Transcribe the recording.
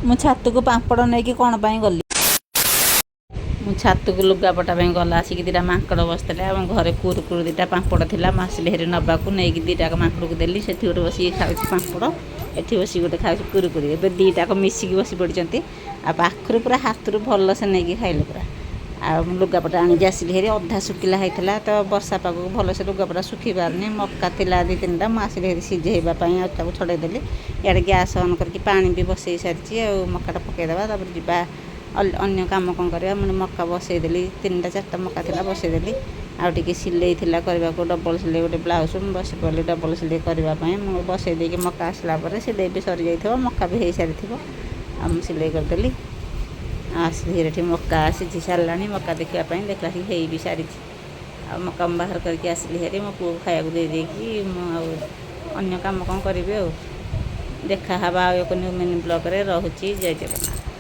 ମୁଁ ଛାତକୁ ପାମ୍ପଡ଼ ନେଇକି କ'ଣ ପାଇଁ ଗଲି? ମୁଁ ଛାତକୁ ଲୁଗାପଟା ପାଇଁ ଗଲା ଆସିକି ଦୁଇଟା ମାଙ୍କଡ଼ ବସିଥିଲେ। ଆମ ଘରେ କୁରୁକୁରୁ ଦୁଇଟା ପାମ୍ପଡ଼ ଥିଲା। ମୁଁ ଆସିଲି ହେରି ନେବାକୁ, ନେଇକି ଦୁଇଟାକ ମାଙ୍କଡ଼କୁ ଦେଲି। ସେଠି ଗୋଟେ ବସିକି ଖାଉଛି ପାମ୍ପଡ଼, ଏଠି ବସିକି ଗୋଟେ ଖାଉଛି କୁରୁକୁରି। ଏବେ ଦୁଇଟାକ ମିଶିକି ବସି ପଡ଼ିଛନ୍ତି ଆଉ ପାଖରୁ ପୁରା ହାତରୁ ଭଲସେ ନେଇକି ଖାଇଲେ ପୁରା। ଆଉ ମୁଁ ଲୁଗାପଟା ଆଣିକି ଆସିଲି ହେରି। ଅଧା ଶୁଖିଲା ହେଇଥିଲା ତ, ବର୍ଷା ପାଗକୁ ଭଲସେ ଲୁଗାପଟା ଶୁଖି ପାରୁନି। ମକା ଥିଲା ଦୁଇ ତିନିଟା, ମୁଁ ଆସିଲି ହେରି ସିଝେଇବା ପାଇଁ ଆଉ ତାକୁ ଛଡ଼େଇ ଦେଲି। ଇଆଡ଼େ ଗ୍ୟାସ୍ ଅନ୍ କରିକି ପାଣି ବି ବସେଇ ସାରିଛି। ଆଉ ମକାଟା ପକାଇଦେବା, ତାପରେ ଯିବା ଅନ୍ୟ କାମ କ'ଣ କରିବା। ମୁଁ ମକା ବସେଇଦେଲି, ତିନିଟା ଚାରିଟା ମକା ଥିଲା, ବସେଇଦେଲି। ଆଉ ଟିକେ ସିଲେଇ ଥିଲା କରିବାକୁ, ଡବଲ୍ ସିଲେଇ ଗୋଟେ ବ୍ଲାଉଜ୍। ମୁଁ ବସି ପଡ଼ିଲି ଡବଲ୍ ସିଲେଇ କରିବା ପାଇଁ। ମୁଁ ବସେଇ ଦେଇକି ମକା ଆସିଲା ପରେ ସିଲେଇ ବି ସରିଯାଇଥିବ, ମକା ବି ହେଇସାରିଥିବ, ଆଉ ମୁଁ ସିଲେଇ କରିଦେଲି। ଆସିଲି ଏଠି, ମକା ସିଝି ସାରିଲାଣି। ମକା ଦେଖିବା ପାଇଁ ଦେଖିଲା ଆସିକି ହେଇ ବି ସାରିଛି। ଆଉ ମକା ମୁଁ ବାହାର କରିକି ଆସିଲି ହେରି। ମୋ ପୁଅକୁ ଖାଇବାକୁ ଦେଇ ଦେଇକି ମୁଁ ଆଉ ଅନ୍ୟ କାମ କ'ଣ କରିବି। ଆଉ ଦେଖା ହେବା ଆଉ ଏକ ନ୍ୟୁ ମିନି ବ୍ଲଗ୍ରେ। ରହୁଛି, ଜୟ ଜଗନ୍ନାଥ।